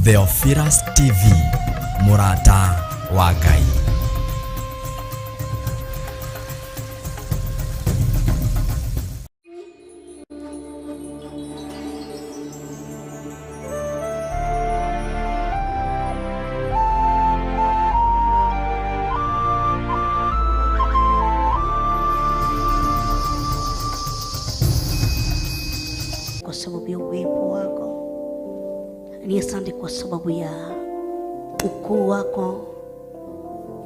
Theophilus TV, mũrata wa Ngai. Kwa sababu ya uwepo wako, ni asante kwa sababu ya ukuu wako,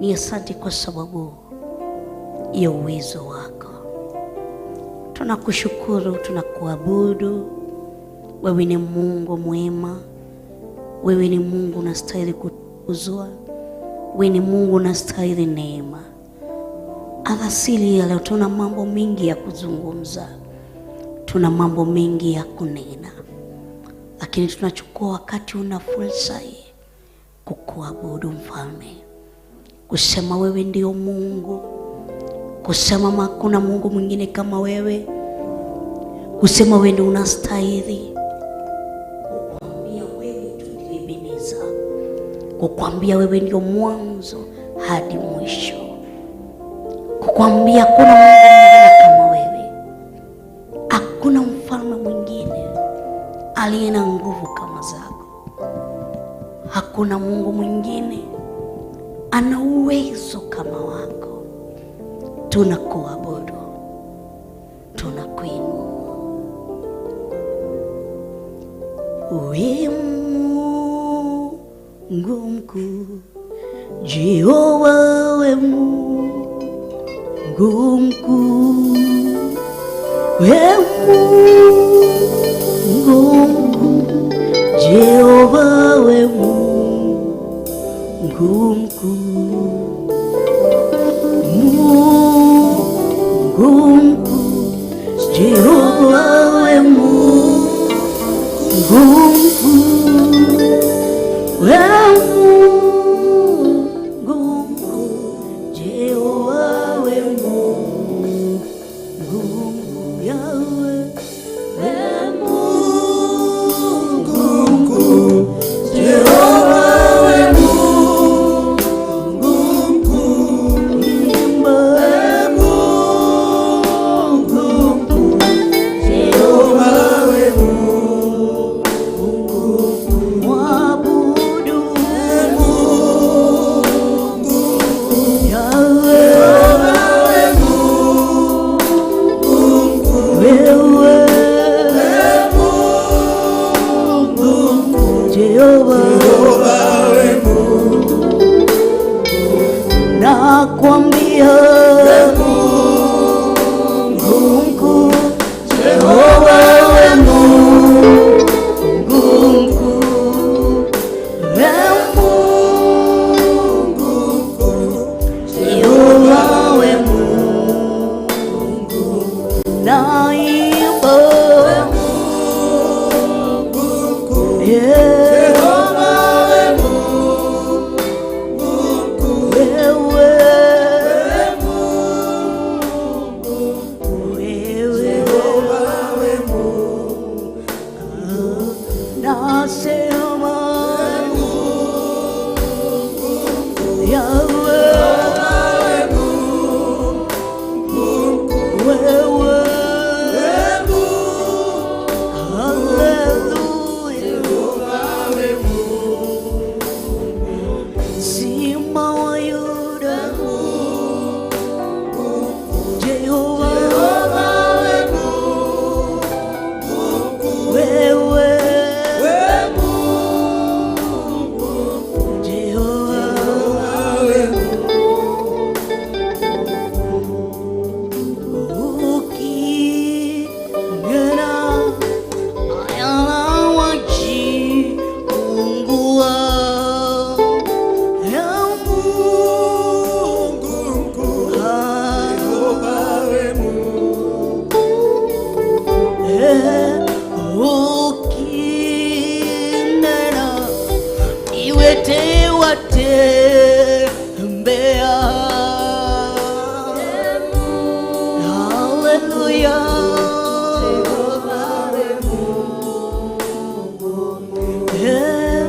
ni asante kwa sababu ya uwezo wako. Tunakushukuru, tunakuabudu. Wewe ni Mungu mwema, wewe ni Mungu unastahili kutukuzwa, wewe ni Mungu unastahili neema. Alasiri ya leo tuna mambo mengi ya kuzungumza, tuna mambo mengi ya kunena, lakini tunachukua wakati una fursa hii kukuabudu Mfalme, kusema wewe ndio Mungu, kusema hakuna Mungu mwingine kama wewe, kusema wewe ndio unastahili, kukwambia wewe tu ndiye Ebeneza, kukwambia wewe ndio mwanzo hadi mwisho, kukwambia hakuna Mungu mwingine kama wewe, hakuna mfalme mwingine aliye na nguvu kama zako, hakuna Mungu mwingine ana uwezo kama wako. Tunakuabudu, tunakuinua. We Mungu mkuu, Jehova we Mungu mkuu, we Mungu mkuu, Jehova we Mungu mkuu, Mungu mkuu, Jehova we Mungu mkuu, we Mungu mkuu, Jehova we Mungu mkuu, Yahweh we Mungu mkuu, Jehova we Mungu mkuu, imba Mungu mkuu, Jehova we Mungu mkuu, mwabudu Mungu Yahweh wewe Mungu Jehova nakwambia Mungu mkuu, Jehova we Mungu mkuu, we Mungu mkuu, Jehova we Mungu, naimba yeah. Wewe, wewe, nasema Yahweh, wewe, haleluya, Simba wa Yuda, Jehova, wewe, Jehova, ukinena yanawajiungua ya Mungu mkuu, ukinena iwete watembea. Haleluya. Eh,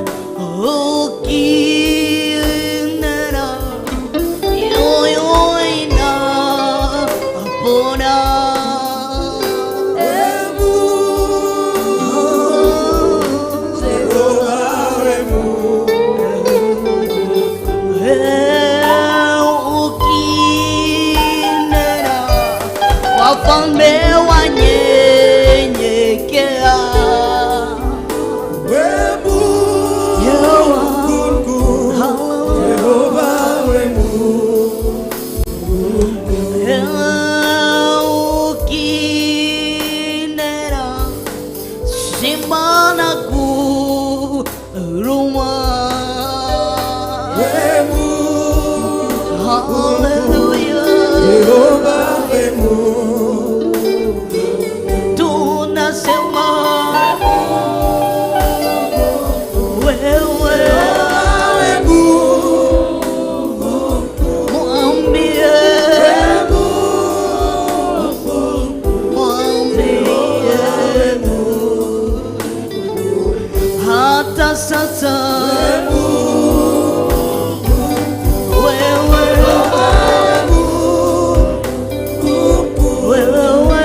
Wafalme wanyenyekea. We Mungu, Jehova we Mungu. Ukinena simba na kuruma. We Mungu, Hallelujah. Jehova we Mungu. Tunasema wewe, We Mungu, mwambie, mwambie hata sasa wewe, wewe,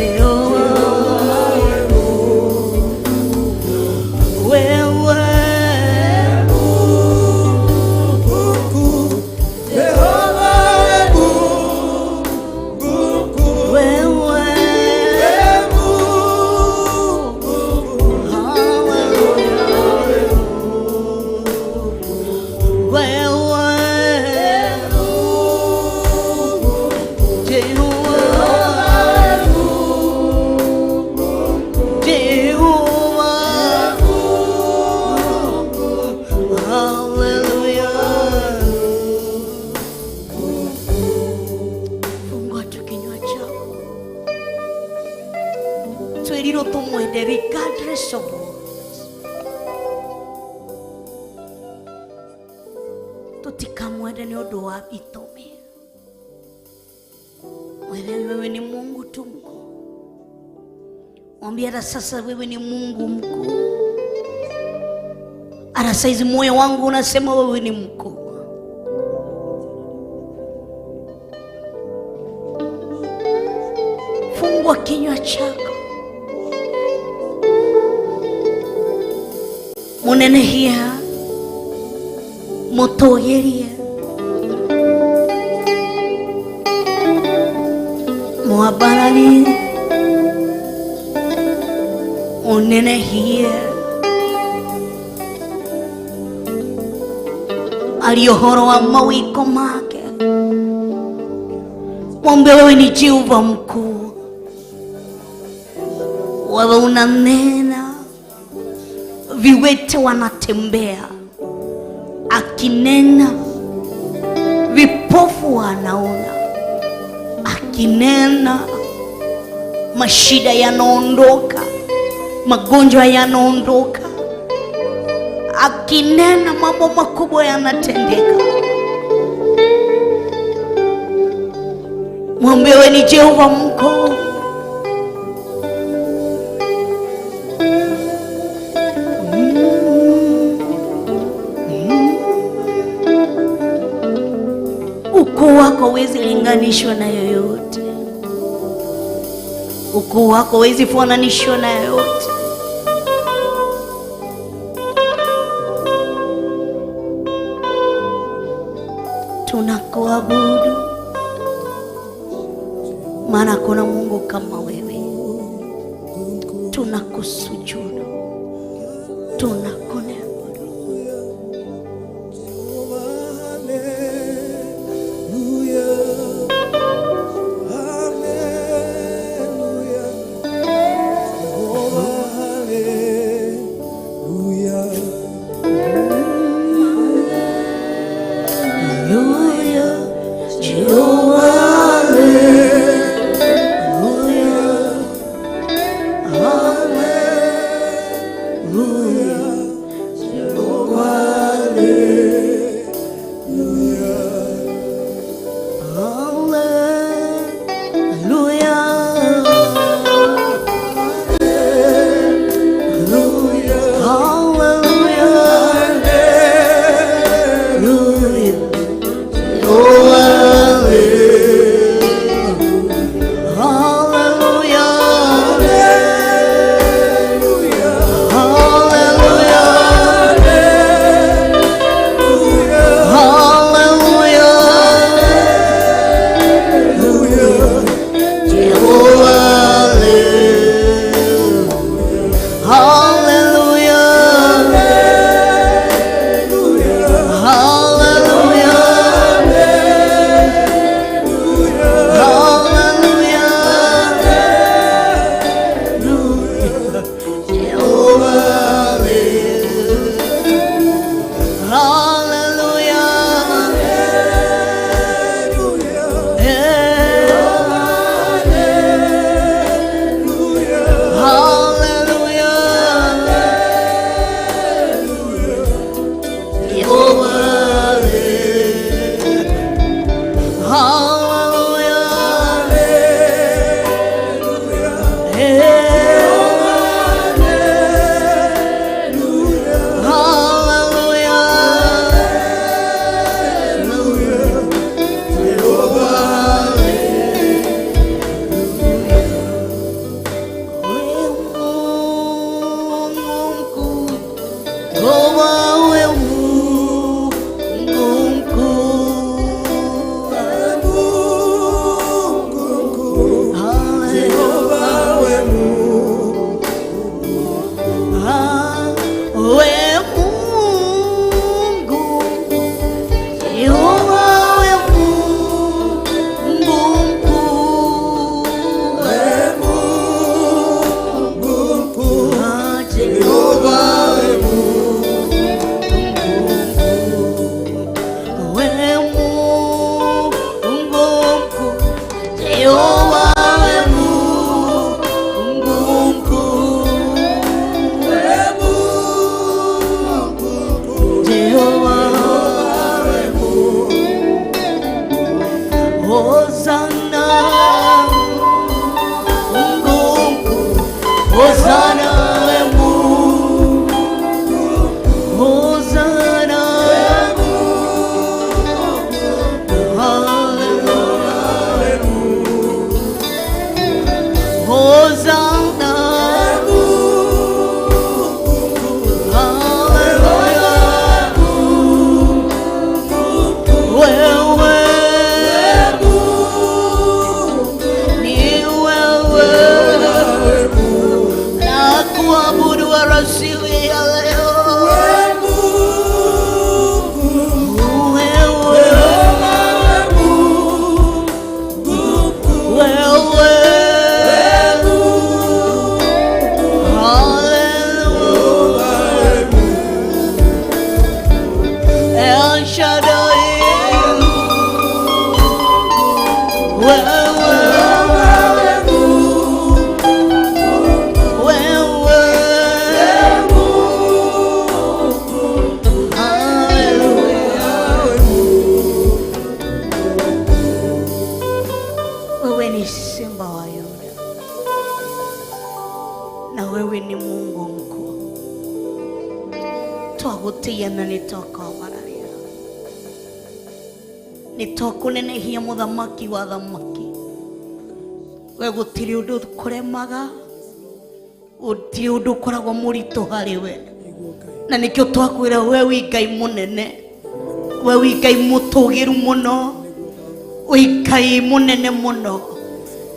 Jehova, wewe, Jehova we Mungu, wewe, we Mungu. Hallelujah. Wewe, Jehova, Jehova, hallelujah. Fungua tu kinywa chako, twerirwo tumwende regardless of what. Tutikamwende nĩ ũndũ wa itũmi. Mwele wewe ni Mungu tu mkuu. Mwambie hata sasa wewe ni Mungu mkuu. Hata saizi moyo wangu unasema wewe ni mkuu. Fungua kinywa chako, munenehia, mutugirie, mwambararie, unenehie, aria ũhoro wa mawĩko make. Mwambie wewe ni Jehova mkuu, wewe unanena, viwete wanatembea, akinena vipofu wanaona, akinena mashida yanaondoka, magonjwa yanaondoka, akinena mambo makubwa yanatendeka. Mwambie wewe ni Jehova mkuu. Ukuu wako huwezi linganishwa na yoyote. Ukuu wako huwezi fananishwa na yoyote. Tunakuabudu maana kuna Mungu kama wewe. Tunakusujudu, tunakuabudu. Hallelujah, hallelujah, Jehovah, hallelujah. Hallelujah, Jehovah, hallelujah, hallelujah, Jehovah, hallelujah, hallelujah, hallelujah. Hosana Mungu, Hosana we Mungu, Hosana, Hallelujah, Hosanna, Hallelujah, wewe ni wewe na kuabudu alasiri ya leo. Wewe, wewe, Hallelujah, El Shaddai, wewe, wewe, Hallelujah. Wewe ni simba wa Yuda na wewe ni Mungu mkuu. Twagũtĩĩa na nĩtwakwambararia, nĩtwakũnenehia mũthamaki wa thamaki. We gũtirĩ ũndũ kũremaga, gũtirĩ ũndũ ũkoragwo mũritũ harĩ we, na nĩkĩo twakwĩra we wĩ Ngai mũnene, we wĩ Ngai mũtũgĩru mũno, wĩ Ngai mũnene mũno.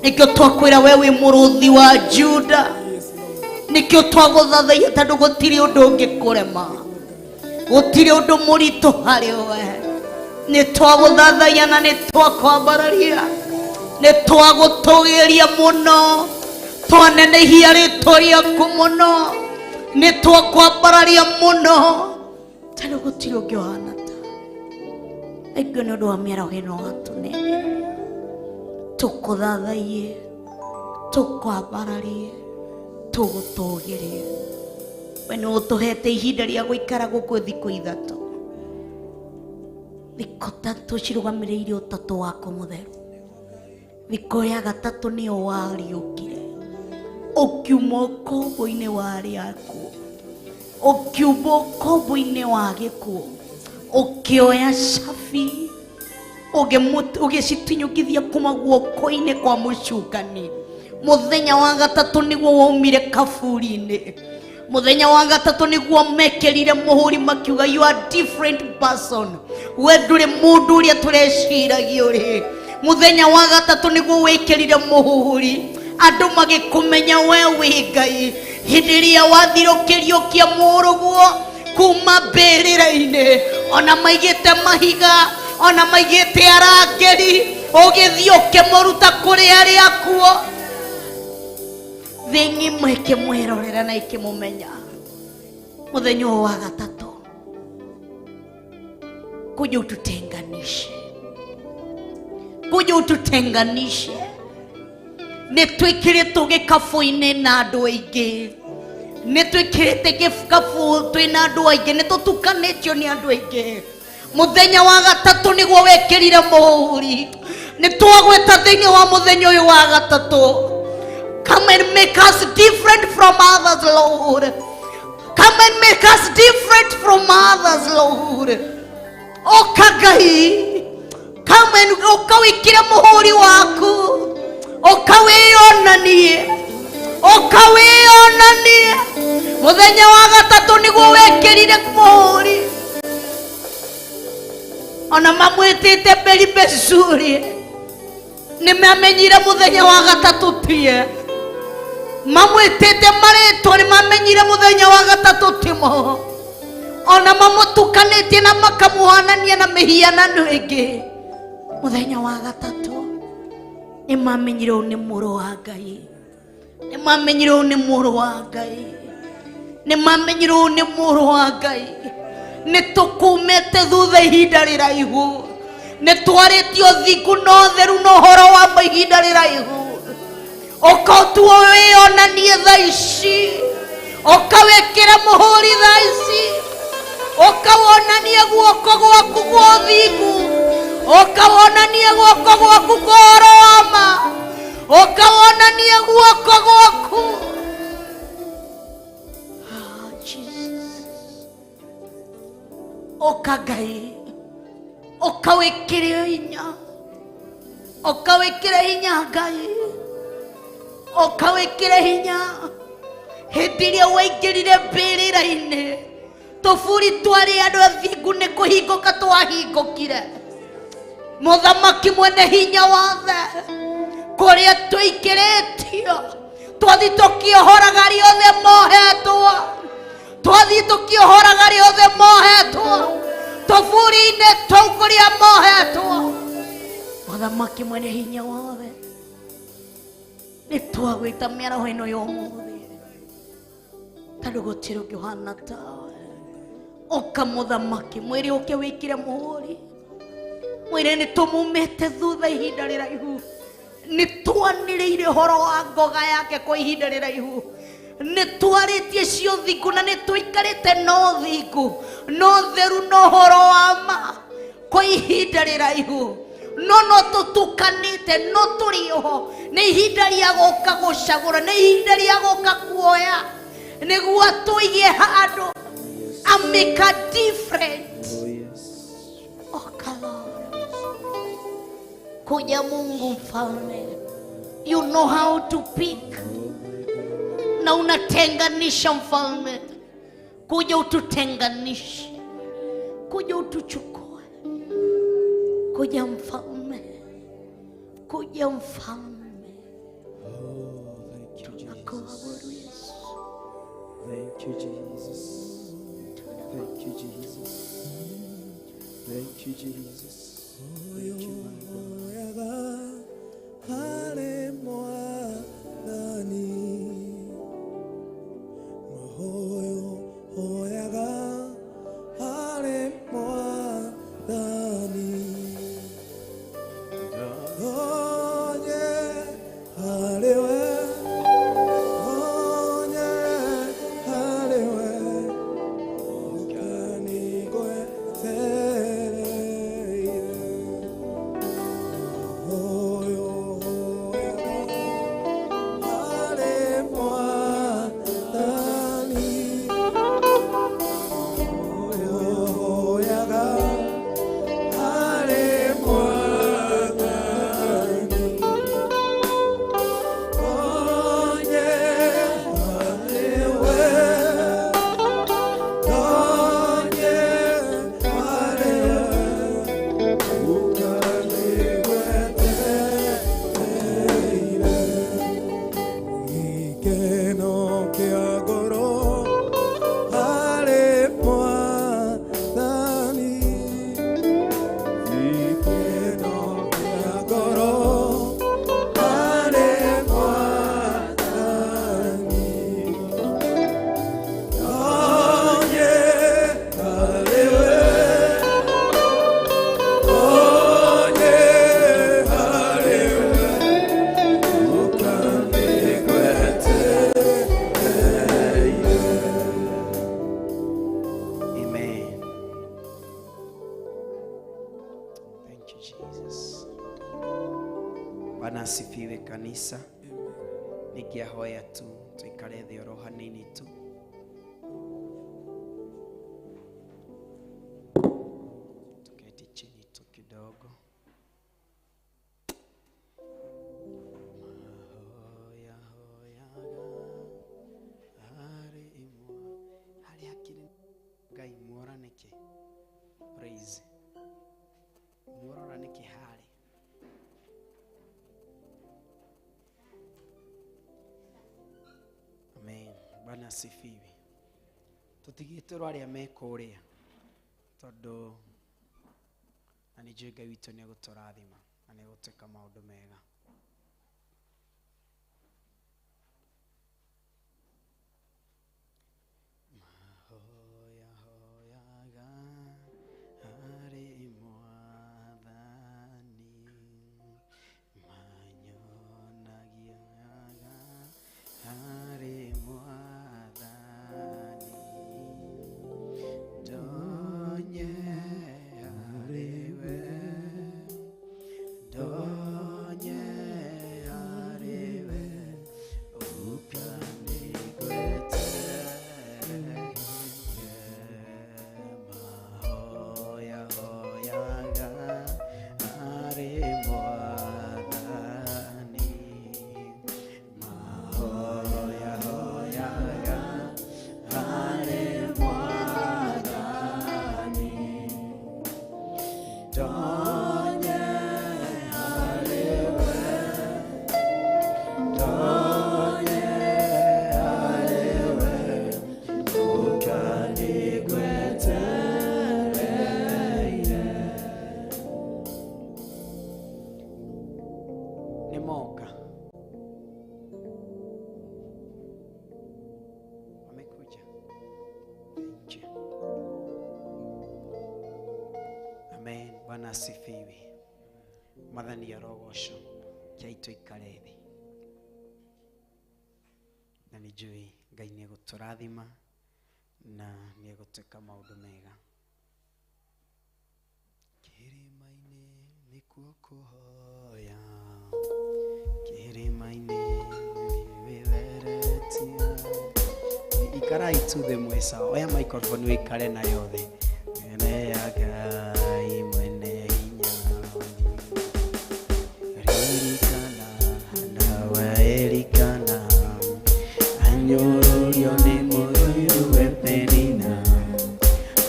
Nĩkĩo twakwĩra we wĩ mũrũthi wa Juda, nĩkĩo twagũthathaiya tondũ gũtirĩ ũndũ ũngĩkũrema, gũtirĩ ũndũ mũritũ harĩ we. Nĩ twagũthathaiya na nĩ twakwambararia, nĩ twagũtũgĩria mũno, twanenehia rĩtwa rĩaku mũno, nĩ twakwambararia mũno tondũ gũtirĩ ũngĩ ũhana ta aingĩ. Nĩ ũndũ wa mĩaraho ĩno watũnengera, tũkũthathaiye, tũkwambararie, tũgũtũgĩrie. We nĩ ũtũhete ihinda rĩa gũikara gũkũ thikũ 3, thikũ 3 cirũgamĩrĩire ũtatũ waku mũtheru. Thikũ ya gatatũ nĩyo wariũkire, ũkiuma ũkombo-inĩ wa arĩa akuũ, ũkiuma ũkombo-inĩ wa gĩkuũ, ũkĩoya cabi ũgĩcitinyũkithia kuma guoko-inĩ kwa mũcukani. Mũthenya wa gatatũ nĩguo waumire kaburi-inĩ. Mũthenya wa gatatũ nĩguo mekĩrire mũhũri, makiuga, "You are different person, we ndũrĩ mũndũ ũrĩa tũreciragia ũrĩ." Mũthenya wa gatatũ nĩguo wĩkĩrire mũhũri, andũ magĩkũmenya we wĩ Ngai. Hĩndĩ ĩrĩa wathirũkĩriũkia mũrũguo kuma mbĩrĩra-inĩ, ona maigĩte mahiga, ona maigĩte arangĩri, ũgĩthiĩ ũkĩmũruta kũrĩ arĩa akuo, thĩ ng'ima ĩkĩmwĩrorera na ĩkĩmũmenya. Mũthenya ũyũ wa gatatũ, kuja ututenganishe, kuja ututenganishe. Nĩ twĩkĩrĩtwo gĩkabũ-inĩ na andũ aingĩ, nĩ twĩkĩrĩte gĩkabũ twĩna andũ aingĩ, nĩ tũtukanĩtio nĩ andũ aingĩ. Mũthenya wa gatatũ nĩguo wekĩrire mũhũri. Nĩ twagweta thĩinĩ wa mũthenya ũyũ wa gatatũ. Come and make us different from others, Lord. Come and make us different from others, Lord. Oka Ngai, come and ũka wĩkĩre mũhũri waku, ũka wĩyonanie, ũka wĩyonanie. Mũthenya wa gatatũ nĩguo wekĩrire mũhũri. Ona mamwĩtĩte Belibezuri, nĩ mamenyire mũthenya wa gatatũ tie. Mamwĩtĩte marĩtwa, nĩ mamenyire mũthenya wa gatatũ timo. Ona mamũtukanĩtie na makamũhanania na mĩhianano ĩngĩ, mũthenya wa gatatũ nĩ mamenyire ũyũ nĩ mũrũ wa Ngai, nĩ mamenyire ũyũ nĩ mũrũ wa Ngai, nĩ mamenyire ũyũ nĩ mũrũ wa Ngai. Nĩ tũkumĩte thutha ihinda rĩraihu, nĩ twarĩtio thingu na ũtheru na ũhoro wa ma ihinda rĩraihu. Ũka ũtuo wĩyonanie thaa ici, ũka wĩkĩre mũhũri thaa ici, ũka wonanie guoko gwaku gwa ũthingu. Ũkawonanie guoko gwaku kwa ũhoro wa ma. Ũkawonanie guoko gwaku. Ah, Jesus. Ũka Ngai. Ũka wĩkĩre hinya. Ũka wĩkĩre hinya Ngai. Ũka wĩkĩre hinya. Hĩndĩ ĩrĩa waingĩrire mbĩrĩra-inĩ, tũburi twarĩ andũ athingu nĩ kũhingũka twahingũkire. Mũthamaki mwene hinya wothe, kũrĩa tũikĩrĩtio, twathiĩ tũkĩohoraga arĩa othe mohetwo. Twathiĩ tũkĩohoraga arĩa othe mohetwo. Tũburi-inĩ tũu kũrĩa mohetwo. Mũthamaki mwene hinya wothe, nĩ twagwĩta mĩaraho ĩno ya ũmũthĩ, tondũ gũtirĩ ũngĩ ũhana tawe. Ũka mũthamaki, mwĩrĩ ũke wĩkĩre mũhũri. Mwĩrĩ nĩ tũmumĩte thutha ihinda rĩraihu. Nĩ twanĩrĩire ũhoro wa ngoga yake kwa ihinda rĩraihu. Nĩ twarĩtie cia ũthingu na nĩ tũikarĩte na ũthingu na ũtheru na ũhoro wa ma kwa ihinda rĩraihu. No no tũtukanĩte, no tũrĩ oho. Nĩ ihinda rĩa gũka gũcagũra, nĩ ihinda rĩa gũka kuoya nĩguo tũige handũ a make a difference. Oh, yes. Oka Lord. Kuja Mungu mfalme. You know how to pick. Na unatenganisha mfalme. Kuja ututenganishe. Kuja utuchukue. Kuja mfalme. Kuja mfalme. Oh, thank you, Jesus. Tunakuabudu Yesu. Thank you, Jesus. Thank you, Jesus. Thank you, Jesus. Thank you, my God. Harĩ Mwathani, mahoyo hoyaga harĩ Mwathani, Onye harĩ we, onye harĩ we, ũkanigwetereire. Mahoyo hoyaga harĩ Mwathani, hoyaga harĩ Mwathani, onye harĩ we, onye harĩ we, ũkanigwetereire. Gĩkeno kĩa ngoro harĩ Mwathani, gĩkeno kĩa ngoro harĩ Mwathani, onye harĩ we, onye harĩ we, ũkanigwetereire. Amen. Thank you, Jesus. Bwana asifiwe kanisa. Nikiahoya tu tuikare thĩ oro hanini tu. Tuketi chini tu kidogo. Mahoya hoyaga harĩ imwe harĩ hakiri Ngai muora nĩkĩ? Praise. Muorora nĩkĩ harĩ? Amen. Bwana asifiwe. Tũtigĩtwo arĩa me kũrĩa tondũ na nĩ njũĩ Ngai witũ nĩ egũtũrathima na nĩ egũtwĩka maũndũ mega. Mahoya hoyaga harĩ Mwathani, manyonagiaga harĩ Mwathani, ndonye harĩ we. Bwana asifiwe. Mwathani arogocwo. Kĩai tũikare thĩ. Na nĩ njũĩ Ngai nĩ egũtũrathima na nĩ egũtwĩka maũndũ mega. Kĩrĩma-inĩ nĩkuo kũhoya, kĩrĩma-inĩ wĩtheretie. Ikarai tu thĩ mwĩ sawa. Oya microphone wĩikare nayo thĩ. Mbere ya Ngai mwene hinya. Ririkana nawe Elikana, anyũrũrio nĩ mũthuriwe Penina,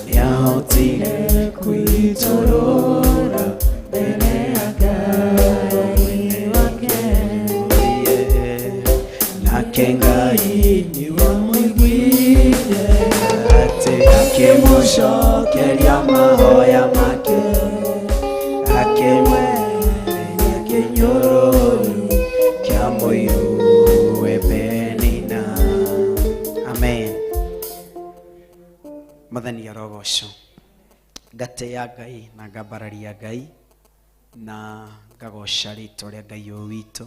nĩahotire kwĩtorora mbere ya Ngai wake. Nake Ngai nĩwamũiguire, atĩ akĩmũcokeria mahoya make, akĩmwehereria kĩnyũrũri kĩa mũiruwe Penina. Amen. Mwathani arogocwo. Ngatĩĩa Ngai na ngambararia Ngai na ngagoca rĩtwa rĩa Ngai ũyũ witũ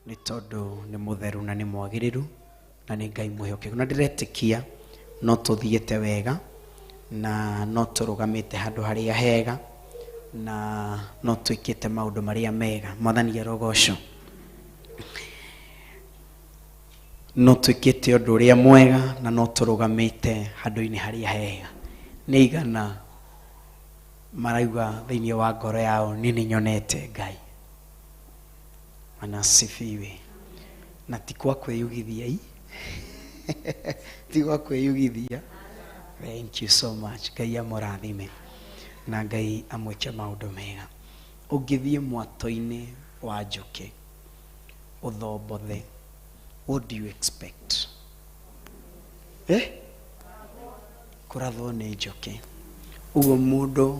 nĩ tondũ nĩ mũtheru na nĩ mwagĩrĩru na nĩ Ngai mwĩhokeku, na ndĩretĩkia no tũthiĩte wega na no tũrũgamĩte handũ harĩa hega na no twĩkĩte maũndũ marĩa mega. Mwathani arogocwo. No twĩkĩte ũndũ ũrĩa mwega na no tũrũgamĩte handũ-inĩ harĩa hega. Nĩ igana marauga thĩinĩ wa ngoro yao, niĩ nĩ nyonete Ngai. Anasifiwe. Na ti kwa kwĩyugithia i ti gwa kwĩyugithia. Thank you so much. Ngai amũrathime na Ngai amwĩke maũndũ mega. Ũngĩthiĩ mwatũ-inĩ wa njũkĩ ũthombothe, what do you expect? Eh? Kũrathwo nĩ njũkĩ. Ũguo mũndũ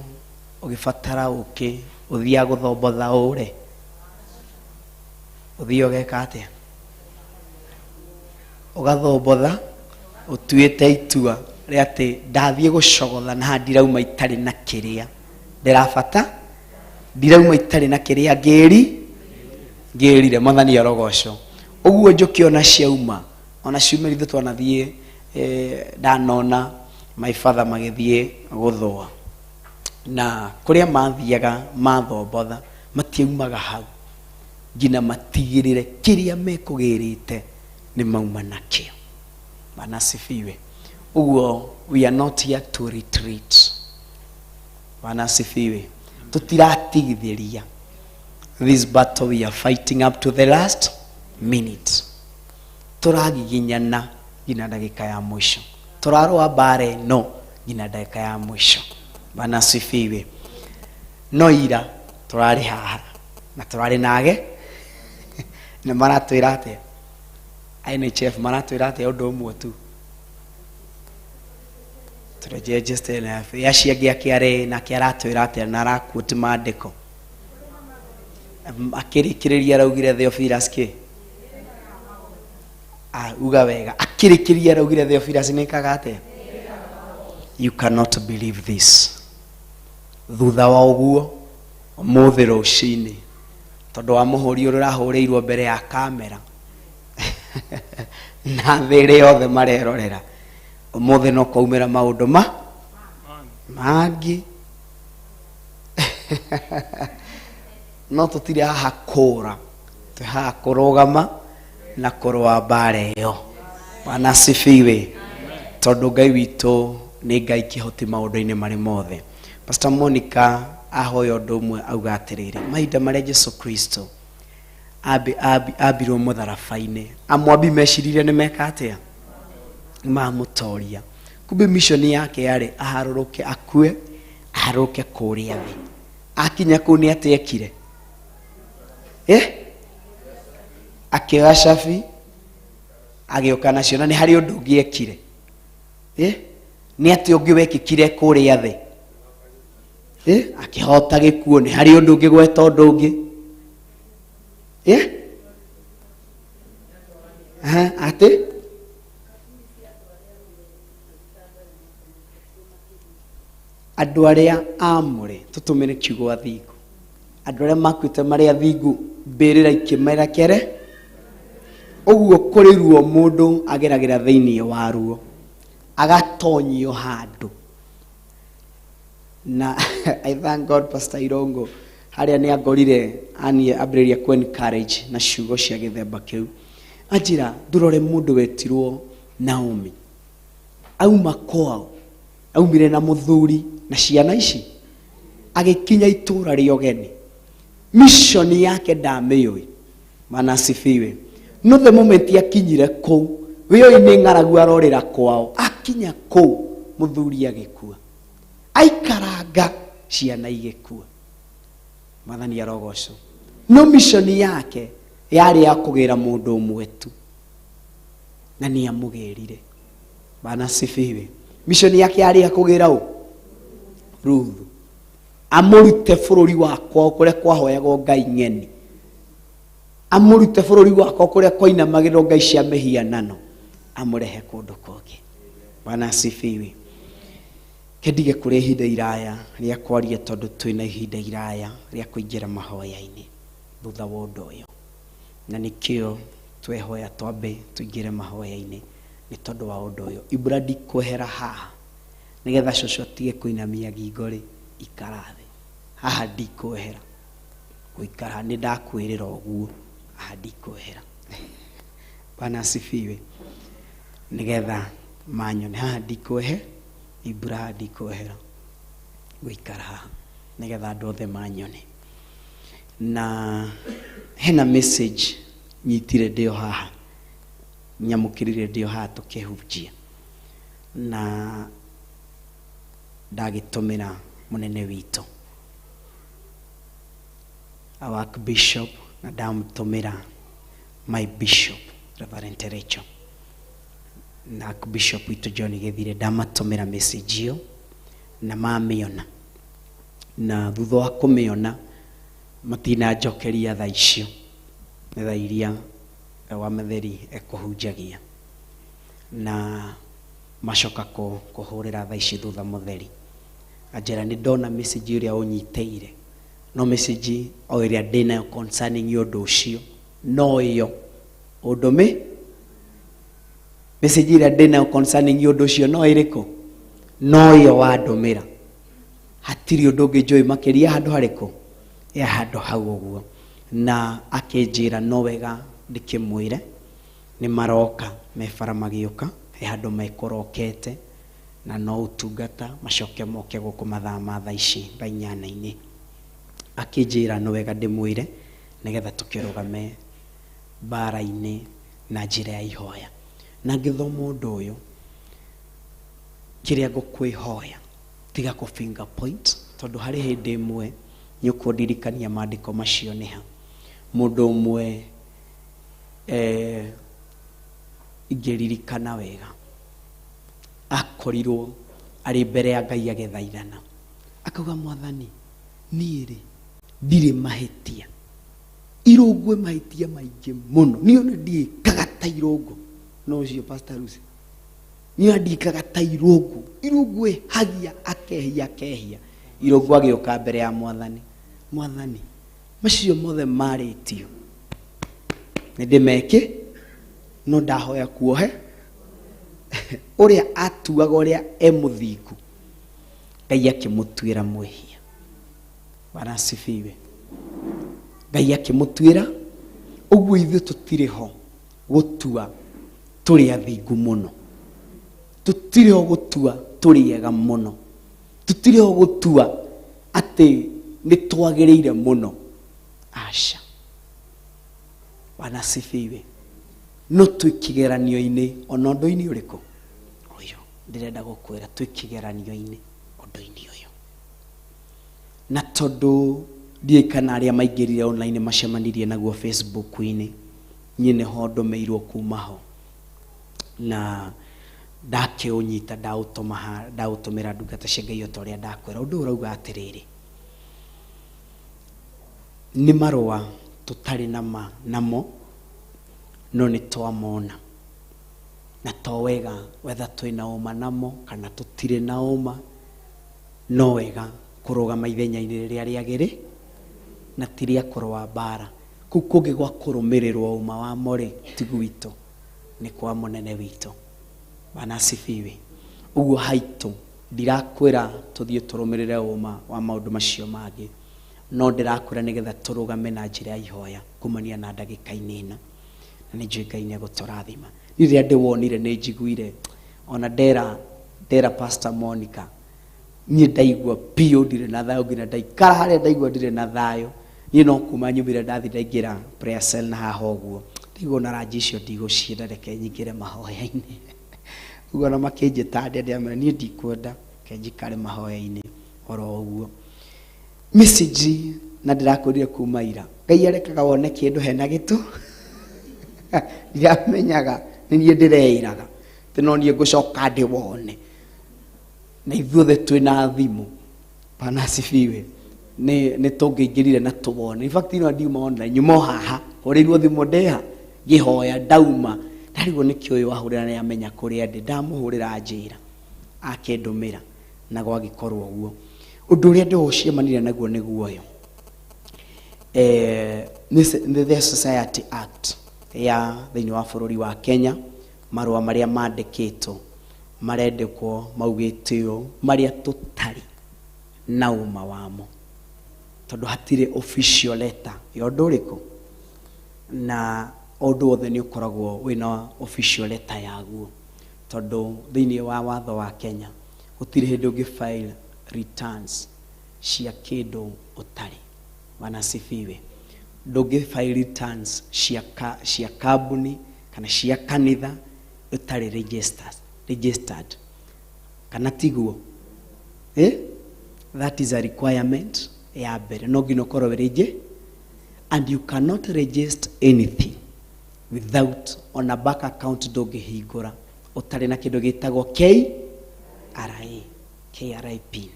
ũgĩbatara ũkĩ ũthiaga gũthombotha ũre, ũthiĩ ũgeka atĩa? Ũgathombotha ũtuĩte itua rĩa atĩ ndathiĩ gũcogotha na haha ndirauma itarĩ na kĩrĩa ndĩrabata, ndirauma itarĩ na kĩrĩa ngĩri ngĩrire. Mwathani arogocwo. Ũguo njũkĩ ona ciauma, ona ciumĩra, ithuĩ twanathiĩ ndanona my father magĩthiĩ gũthũa, na kũrĩa mathiaga mathombotha matiaumaga hau nginya matigĩrĩre kĩrĩa mekũgĩrĩte nĩ mauma nakĩo. Bwana asifiwe. Ũguo we are not here to retreat. Bwana asifiwe. Tũtiratigithĩria. This battle we are fighting up to the last minute. Tũragiginyana nginya ndagĩka ya mũico. Tũrarũa mbara ĩno nginya ndagĩka ya mũico. Bwana asifiwe. No ira tũrarĩ haha na tũrarĩ nage nĩ maratwĩra atĩa? NHF maratwĩra atĩa? Ũndũ ũmwe tu tũrejee NHF acio angĩ akĩarĩ nake aratwĩra atĩa na araquote maandĩko akĩrĩkĩrĩria araugire Theophilus kĩ? Ah, uga wega. Akĩrĩkĩrĩria araugire Theophilus nĩkaga atĩa? You cannot believe this. Thutha wa ũguo, ũmũthĩ rũcinĩ, tondũ wa mũhũri ũrĩa ũrahũrĩirwo mbere ya kamera na thĩ ĩrĩa yothe marerorera, ũmũthĩ no kwaumĩra maũndũ ma mangĩ. No tũtirĩ haha kũra, twĩ haha kũrũgama na kũrũa mbara ĩyo. Bwana asifiwe. Tondũ Ngai witũ nĩ Ngai kĩhoti maũndũ-inĩ marĩ mothe. Pastor Monica ahoya ũndũ ũmwe, auga atĩrĩrĩ, mahinda marĩa Jesu Kristo ambirwo mũtharaba-inĩ, amwambi mecirire nĩ meka atĩa, mamũtoria. Kumbe mission yake yarĩ aharũrũke, akue, aharũrũke kũrĩa thĩ. Akinya kũu nĩ atĩa ekire? Eh? Akĩoya cabi agĩũka nacio. Na nĩ harĩ ũndũ ũngĩ ekire? Eh? Nĩ atĩa ũngĩ wekĩkire kũrĩa thĩ? Eh? Akĩhota gĩkuũ. Nĩ harĩ ũndũ ũngĩ gweta ũndũ ũngĩ? Eh? Aha, atĩ Andũ arĩa aamũre tũtũmĩre kiugo athingu, andũ arĩa makuĩte marĩ athingu mbĩrĩra ikĩmerekere. Ũguo kũrĩ ruo mũndũ ageragĩra thĩinĩ wa ruo, agatonyio handũ. Na I thank God Pastor Irongo harĩa nĩ angorire ani ambĩrĩria ku encourage na ciugo cia gĩthemba kĩu. Anjĩra ndũrore mũndũ wetirwo Naomi, auma kwao, aumire na mũthuri na ciana ici, agĩkinya itũra rĩa ũgeni. Mission yake ndamĩũĩ. Bwana asifiwe. No the moment akinyire kũu, wĩoi nĩ ng'aragu arorĩra kwao. Akinya kũu mũthuri agĩkua, aikaranga ciana igĩkua. Mwathani arogocwo. No mission yake yarĩ ya kũgĩra mũndũ ũmwe tu, na nĩ amũgĩrire. Bwana asifiwe. Mission yake yarĩ ya kũgĩra ũ? Ruthu, amũrute bũrũri wa kwao kũrĩa kwahoyagwo ngai ng'eni, amũrute bũrũri wa kwao kũrĩa kwainamagĩrĩrwo ngai cia mĩhianano, amũrehe kũndũ kũngĩ. Bwana asifiwe. Kendige kũrĩ ihinda iraya rĩa kwaria tondũ twĩna ihinda iraya rĩa kũingĩra mahoya-inĩ thutha wa ũndũ ũyũ, na nĩkĩo twehoya twambe tũingĩre mahoya-inĩ nĩ tondũ wa ũndũ ũyũ. Ibura ndikwehera haha nĩgetha cũcũ atige kũinamia ngingo rĩ, ikara thĩ haha, ndikwehera gũikara, nĩ ndakwĩrĩra ũguo, haha ndikwehera. Bwana asifiwe. Nĩgetha manyone haha ndikwehe ibura, haha ndikwehera gũikara haha nĩgetha andũ othe manyone. Na hena message nyitire ndĩo haha, nyamũkĩrire ndĩo haha tũkĩhunjia, na ndagĩtũmĩra mũnene witũ our bishop, na ndamũtũmĩra my bishop Reverend Rachel na Archbishop witũ John Gĩthire. Ndamatũmĩra message ĩyo na mamĩona, na thutha wa kũmĩona matinanjokeria thaa icio, nĩ thaa iria wa Metheri ekũhunjagia, na macoka kũhũrĩra thaa ici thutha mũtheri, anjĩra nĩ ndona message ĩrĩa ũnyitĩire, no message o ĩrĩa ndĩnayo concerning ũndũ ũcio no ĩyo ũndũmĩ message ĩrĩa ndĩnayo concerning ũndũ ũcio no ĩrĩkũ? No ĩyo wandũmĩra. Hatirĩ ũndũ ũngĩ njũĩ makĩria handũ harĩkũ ya handũ hau ũguo. Na akĩnjĩra no wega ndĩkĩmwĩre nĩ maroka me bara magĩũka, he handũ mekũrokete na no ũtungata, macoke moke gũkũ mathaa ma thaa ici thaa inyanya-inĩ. Akĩnjĩra no wega ndĩmwĩre nĩgetha tũkĩrũgame mbara-inĩ na njĩra ya ihoya. Na ngĩthoma ũndũ ũyũ, kĩrĩa ngũkwĩhoya tiga kũ finger point, tondũ harĩ hĩndĩ ĩmwe nĩ ũkũndirikania maandĩko macio nĩha. Mũndũ ũmwe ingĩririkana wega akorirwo arĩ mbere ya Ngai agĩthaithana, akauga Mwathani, niĩ rĩ ndirĩ mahĩtia, irũngũ mahĩtia maingĩ mũno, niĩ ona ndiĩkaga ta irũngũ. No ũcio Pastor Lucy, niĩ ona ndiĩkaga ta irũngũ, irũngũ ĩhagia akehia akehia. Irũngũ agĩũka mbere ya Mwathani, Mwathani, macio mothe marĩtio nĩ ndĩmeke, no ndahoya kuohe. Ũrĩa atuaga ũrĩa e mũthingu, Ngai akĩmũtuĩra mwĩhia. Bwana asifiwe. Ngai akĩmũtuĩra. Ũguo ithuĩ tũtirĩ ho gũtua tũrĩ athingu mũno, tũtirĩ ho gũtua tũrĩ ega mũno, tũtirĩ ho gũtua atĩ nĩ twagĩrĩire mũno. Aca. Bwana asifiwe. No twĩ kĩgeranio-inĩ ona ũndũ-inĩ ũrĩkũ ũyũ ndĩrenda gũkwĩra, twĩ kĩgeranio-inĩ ũndũ-inĩ ũyũ. Na tondũ ndiũĩ kana arĩa maingĩrire online macemanirie naguo Facebook-inĩ, niĩ nĩho ndũmĩirwo kuma ho, na ndakĩũnyita ndaũtũma ndaũtũmĩra ndungata cia Ngai o ta ũrĩa ndakwĩra. Ũndũ ũyũ ũrauga atĩrĩrĩ, nĩ marũa tũtarĩ na ma namo, no nĩ twamona, na to wega wetha twĩna ũma namo kana tũtirĩ na ũma. No wega kũrũgama ithenya-inĩ rĩrĩa rĩagĩrĩ na ti rĩa kũrũa mbara. Kũu kũngĩ gwa kũrũmĩrĩrwo ũma wa morĩ ti gwitũ, nĩ kwa mũnene witũ. Bwana asifiwe. Ũguo haitũ ndirakwĩra tũthiĩ tũrũmĩrĩre ũma wa maũndũ macio mangĩ, no ndĩrakwĩra nĩgetha tũrũgame na njĩra ya ihoya kumania na ndagĩka-inĩ ĩno, na nĩ njũĩ Ngai nĩ egũtũrathima. Niĩ rĩrĩa ndĩwonire nĩ njiguire ona ndera Pastor Monica, niĩ ndaigua biũ ndirĩ na thayũ, nginya ndaikara harĩa ndaigua ndirĩ na thayũ. Niĩ no kuma nyumire ndathi ndaingĩra prayer cell na haha ũguo ndaigua ona ranji icio ndigũcienda, reke nyingĩre mahoya-inĩ. Ũguo ona makĩnjĩta ndĩa ndĩramera niĩ ndikwenda, reke njikare mahoya-inĩ oro ũguo. Message na ndĩrakwĩrire kuma ira, Ngai arekaga wone kĩndũ hena gĩtũ. Ndiramenyaga nĩ niĩ ndĩreĩraga atĩ no niĩ ngũcoka ndĩwone, na ithuothe twĩna thimũ. Bwana asifiwe. Nĩ tũngĩingĩrire na tũwone. In fact, ino ndiuma online, nyuma o haha hũrĩirwo thimũ ndĩha ngĩhoya ndauma, ndarigwo nĩkĩ ũyũ wahũrĩra nĩ amenya kũrĩa ndĩ, ndamũhũrĩra njĩra akĩndũmĩra na gwagĩkorwo ũguo. Ũndũ ũrĩa ndĩũcemanire naguo nĩguo ũyũ. Nĩ the Society Act ya thĩinĩ wa bũrũri wa Kenya, marũa marĩa mandĩkĩtwo marendekwo maugĩte ũũ, marĩa tũtarĩ na ũma wamo, tondũ hatirĩ official letter ya ũndũ ũrĩkũ, na ũndũ wothe nĩ ũkoragwo wĩna official letter yaguo, tondũ thĩinĩ wa watho wa Kenya gũtirĩ hĩndĩ ũngĩ file returns cia kĩndũ ũtarĩ. Bwana asifiwe. Ndũngĩ file returns cia kambuni kana cia kanitha ũtarĩ registered, kana tiguo? That is a requirement ya mbere, no nginya ũkorwo wĩ and you cannot register anything without on a bank account ndũngĩhingũra ũtarĩ na kĩndũ gĩtagwo KRA, KRA PIN.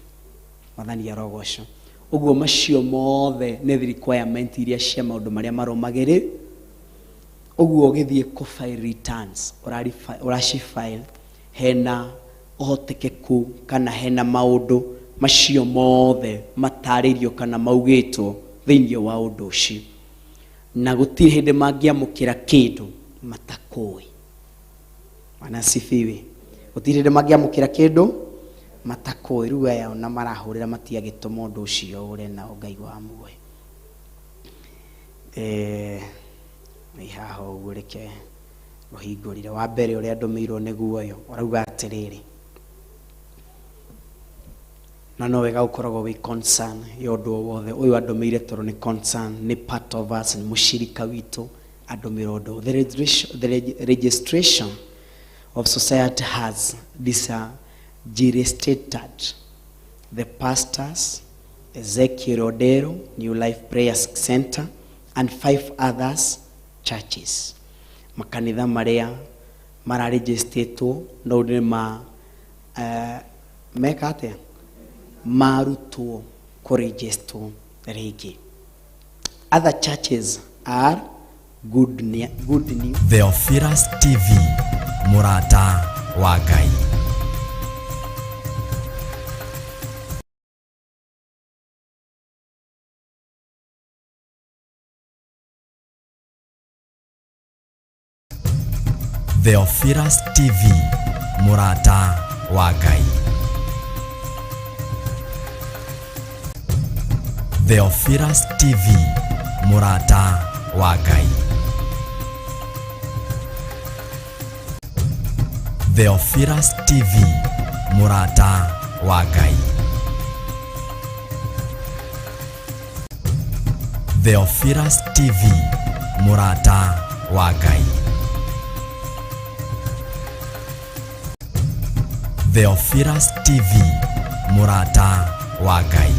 Mwathani arogocwo. Ũguo macio mothe nĩ requirement iria cia maũndũ marĩa marũmagĩrĩ. Ũguo ũgĩthiĩ kũ file returns, ũraci file hena ũhotekeku kana hena maũndũ macio mothe matarĩirio kana maugĩtwo thĩinĩ wa ũndũ ũcio, na gũtirĩ hĩndĩ mangĩamũkĩra kĩndũ matakũĩ. Bwana asifiwe. Gũtirĩ hĩndĩ mangĩamũkĩra kĩndũ matakũĩ. Rĩu aya ona marahũrĩra matiagĩtũma ũndũ ũcio ũre nao Ngai wa muoyo. Nĩ haha ũguo reke ũhingũrire. Wa mbere ũrĩa ndũmĩirwo nĩguo ũyũ, ũrauga atĩrĩrĩ, na no wega ũkoragwo wĩ concern ya ũndũ o wothe. Ũyũ andũmĩire tondũ nĩ concern, nĩ part of us, nĩ mũcirika witũ andũmĩre ũndũ. The registration of society has disregistered the pastors Ezekiel Odero, New Life Prayer Center, and 5 others churches. Makanitha marĩa mararegistatwo no nĩ ma meka atĩa, marutwo kũregistwo rĩngĩ. Other churches are good news. Theophilus TV, mũrata wa Ngai. Theophilus TV, mũrata wa Ngai. Theophilus TV, mũrata wa Ngai. Theophilus TV, mũrata wa Ngai. Theophilus TV, mũrata wa Ngai. Theophilus TV, mũrata wa Ngai.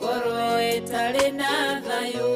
Ngoro ĩtarĩ na thayũ.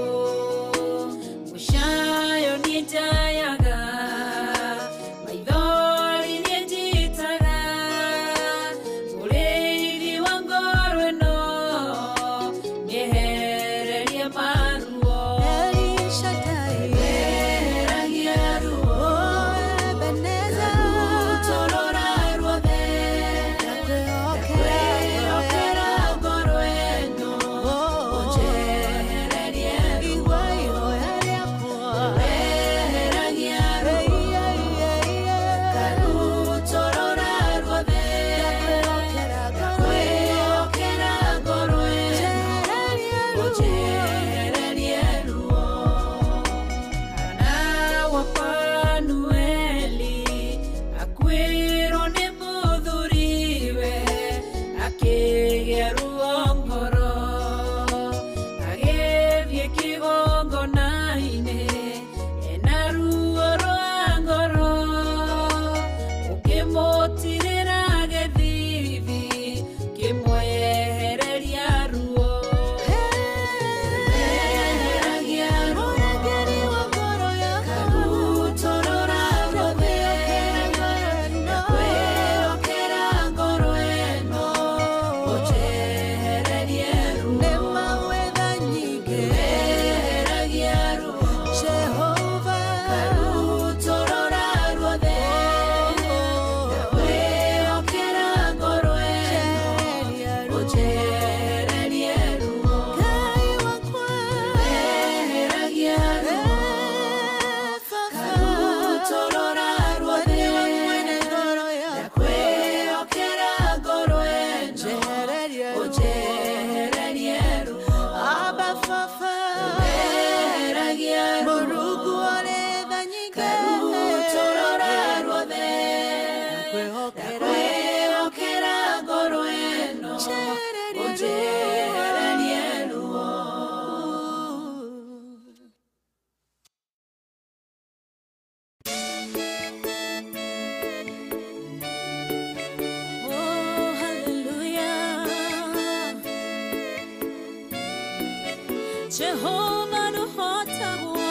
Jehova nũhotagwo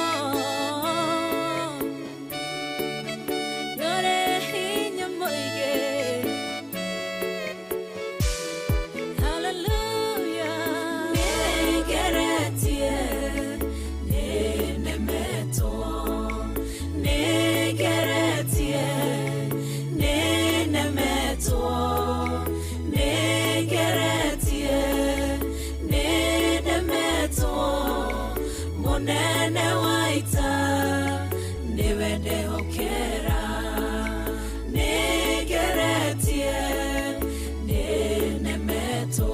Nĩũrĩ hinya mũingĩ. Hallelujah. Nĩngeretie, nĩnemetwo, nĩngeretie, nĩnemetwo, nĩngeretie, nĩnemetwo, mũnene wa ita nĩwe ndehokera. Nĩngeretie, nĩnemetwo,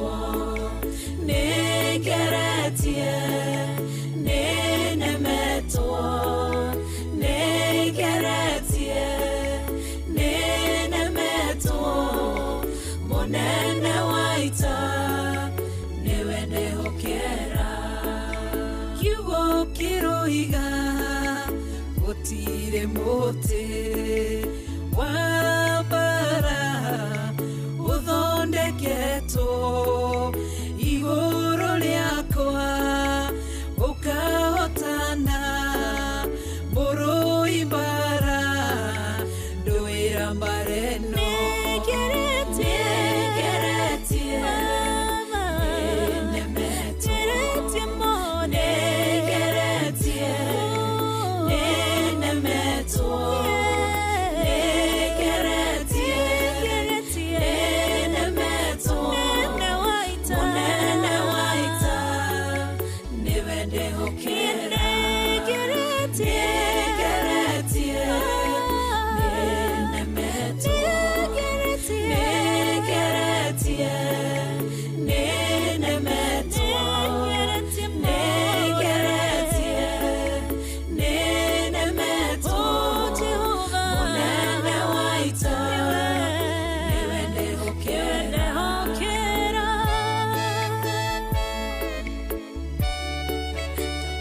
nĩngeretie, nĩnemetwo, nĩngeretie, nĩnemetwo, mũnene wa ita nĩwe ndehokera. Kiugo kĩroiga gũtirĩ mũtĩ wa mbara ũthondeketwo igũrũ rĩakwa ũkahotana mũrũi mbara ndũĩra mbara ĩno. Nĩngeretie, nĩnemetwo, nĩngeretie, nĩnemetwo, nĩngeretie, nĩnemetwo, mũnene wa ita nĩwe ndehokera. Nĩngeretie, nĩnemetwo, nĩngeretie, nĩnemetwo, nĩngeretie, nĩnemetwo, mũnene wa ita nĩwe ndehokera.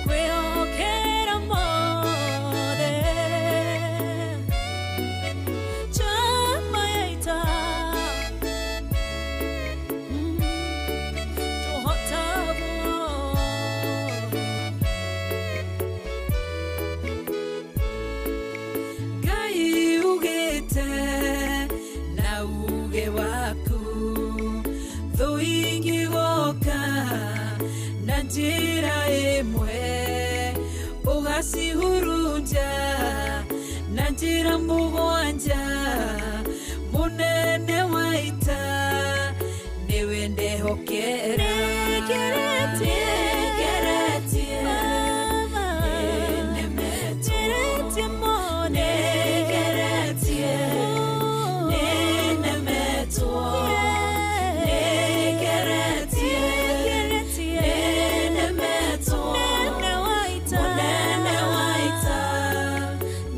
Kwĩhokera mothe chama ya ita tũhotagwo. Ngai ugĩte na uge waku thũ ingĩgoka na njĩra ĩmwe ũgacihurunja na njĩra mũgwanja mũnene wa ita nĩwe ndehokera. Nĩngeretie, nĩnemetwo, nĩngeretie, nĩnemetwo, nĩngeretie, nĩnemetwo, mũnene wa ita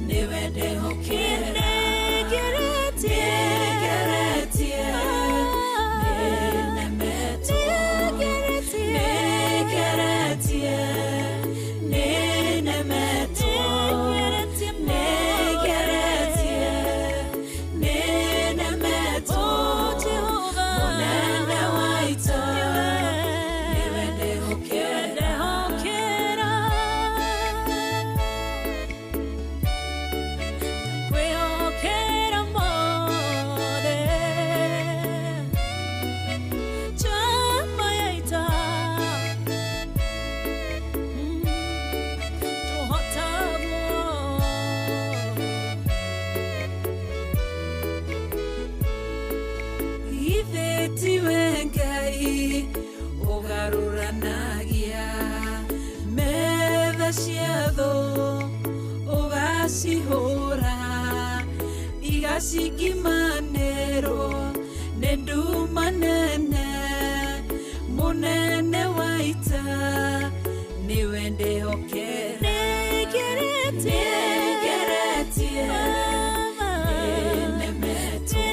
nĩwe ndehokera. Nĩngeretie, nĩnemetwo, nĩngeretie, nĩnemetwo, nĩngeretie, nĩnemetwo, mũnene wa ita nĩwe ndehokera. Kwĩhokera mothe chama ya ita tũhotagwo. Ithe tiwe Ngai ũgarũranagia metha cia thũ ũgacihũra igacingimanĩrwo nĩ nduma nene mũnene wa ita nĩwe ndehokera. Nĩngeretie, nĩnemetwo,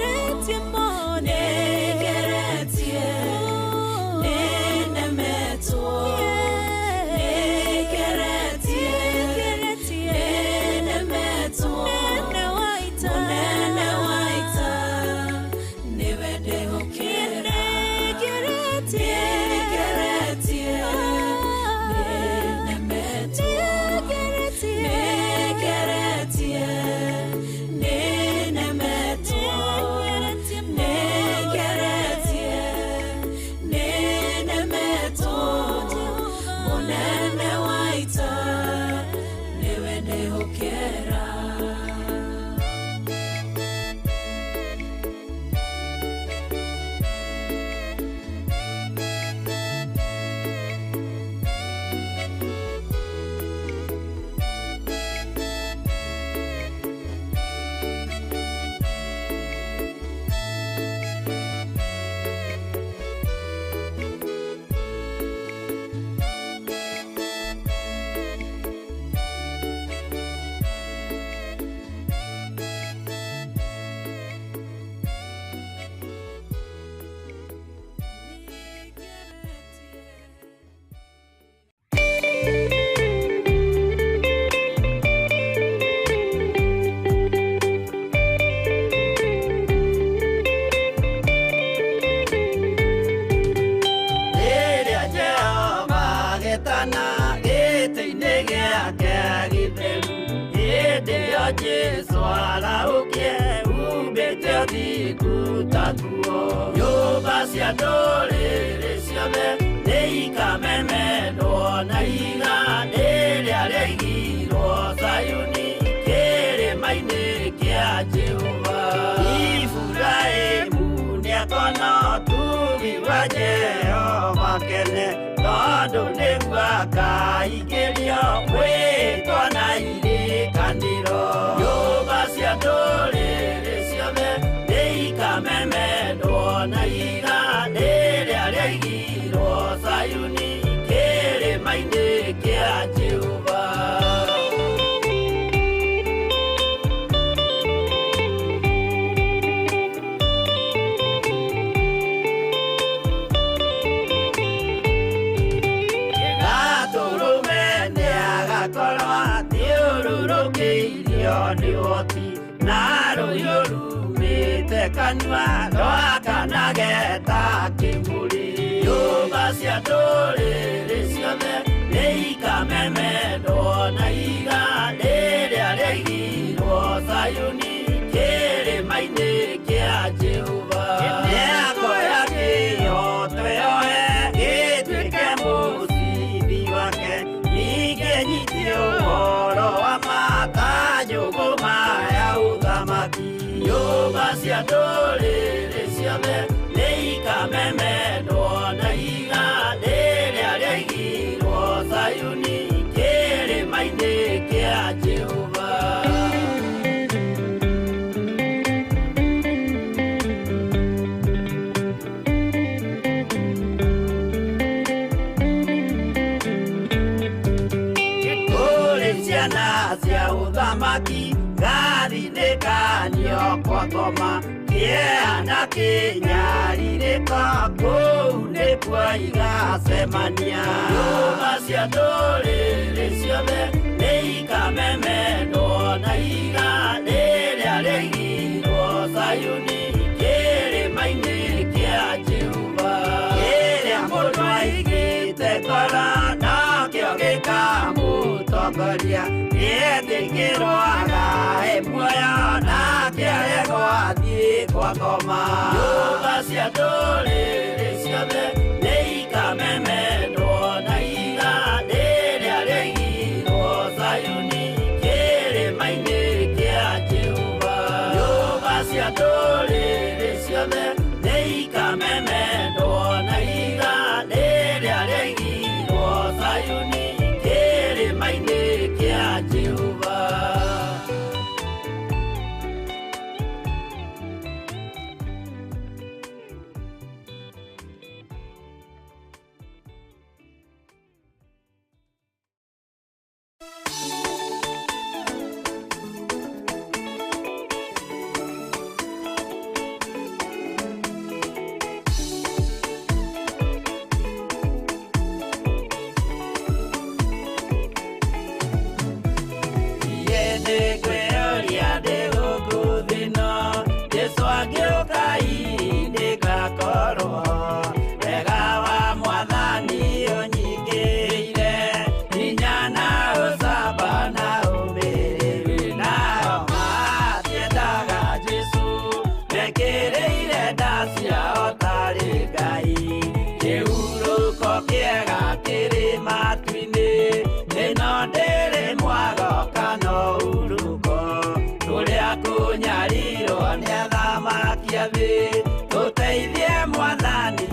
nĩngeretie, nĩnemetwo, nĩngeretie, nĩnemetwo, mũnene wa ita nĩwe ndehokera. Nĩngeretie, Jesu arahũkie umbĩte ũthingu ta nguo. Nyũmba cia ndũrĩrĩ ciothe nĩikamemendwo na ihiga rĩrĩa rĩaigirwo Zayuni kĩrĩma-inĩ kĩa Jehova. Iburahĩmu nĩakona ũtugi wa Jehova kene, tondũ nĩguo akaingĩrio mwĩtwa na irĩkanĩro. Nyũmba cia ndũrĩrĩ ciothe nĩikamemendwo na ihiga rĩrĩa rĩaigirwo Zayuni kĩrĩma-inĩ kĩa Jehova. Gatũrũme athiũrũrũkĩirio nĩ ũhoti, na rũhiũ rumĩte kanua rwakanage ta kĩmũrĩ. Nyũmba cia ndũrĩrĩ ciothe nĩikamemendwo na ihiga rĩrĩa rĩaigirwo Zayuni kĩrĩma-inĩ kĩa Jehova. Nĩakoya kĩhooto yoe gĩtuĩke mũcibi wake, ningĩ nyitie ũhoro wa ma ta njũgũma ya ũthamaki. Nyũmba cia ndũrĩrĩ ciothe nĩikamemendwo na ihiga rĩrĩa rĩaigirwo Zayuni kĩrĩma-inĩ kĩa Jehova. Ciana cia ũthamaki ngathinĩkanio kwa ngoma, kĩeha na kĩnyarirĩko kũu nĩkuo igacemania. Nyũmba cia ndũrĩrĩ ciothe nĩikamemendwo na ihiga rĩrĩa rĩaigirwo Zayuni kĩrĩma-inĩ kĩa Jehova. Kĩrĩa mũndũ aigĩte ngoro nokĩo gĩkamũtongoria, nĩetĩkĩrwo agae muoyo nake aregwo athiĩ kwa ngoma. Nyũmba cia ndũrĩrĩ ciothe nĩikamemendwo na ihiga rĩrĩa rĩaigirwo Zayuni kĩrĩma-inĩ kĩa Jehova. Nyũmba cia ndũrĩrĩ ciothe nĩikamemendwo na ihiga rĩrĩa rĩaigirwo Zayuni kĩrĩma-inĩ kĩa Jehova. Jesu agĩũka nĩngakorwo wega wa Mwathani ũnyingĩrĩire, hinya na ũcamba na ũmĩrĩru. Nao matiendaga Jesu mekĩrĩire nda ciao tarĩ Ngai. Kĩhurũko kĩega kĩrĩ matu-inĩ, ĩno ndĩrĩ mwago kana ũhurũko. Tũrĩa kũnyarirwo nĩ athamaki a thĩ, tũteithie Mwathani